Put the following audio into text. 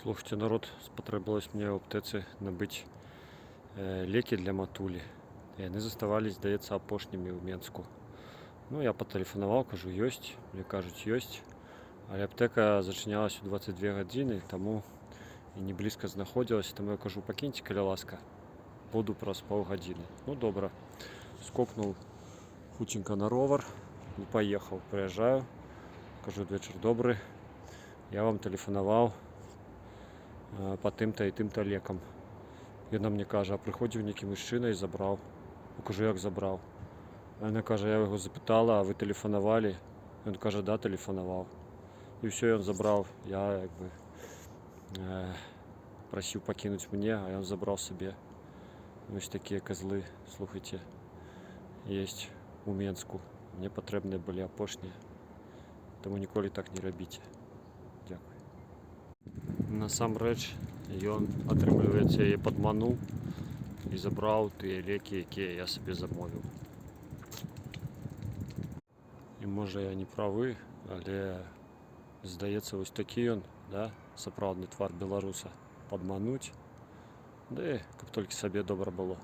Слухайце, народ, спатрэбілася мне ў аптэцы набыць лекі для матулі. Яны заставались, здаецца, апошнімі ў Менску. Ну, я патэлефанаваў, кажу: «Ёсць?» Мне кажуць: «Ёсць». Але аптэка зачынялась у 22 гадзіны, таму і не блізка знаходзілася, таму я кажу: «Пакіньце, калі ласка, буду праз паўгадзіны». Ну, добра. Скокнуў хуценька на ровар і паехаў. Прыязджаю, кажу: «Вечар добры. Я вам тэлефанаваў па тым-то і тым-то лекам». Яна мне кажа: «А прыходзіў нейкі мужчына і забраў». Я кажу: «Як забраў?» А яна кажа: «Я яго запытала: „А вы тэлефанавалі?“ Ён кажа: „Да, тэлефанаваў“. І ўсё, ён забраў. Я як бы прасіў пакінуць мне, а ён забраў сабе. Вось такія козлы, слухайце, есть у Менску. Мне патрэбныя былі апошнія. Таму ніколі так не рабіце. Дзякуй. Насамрэч ён, атрымліваецца, яе падмануў і забраў тыя лекі, якія я сабе замовіў. І, можа, я не правы, але, здаецца, вось такі ён, да, сапраўдны твар беларуса: падмануць, ды каб толькі сабе добра было.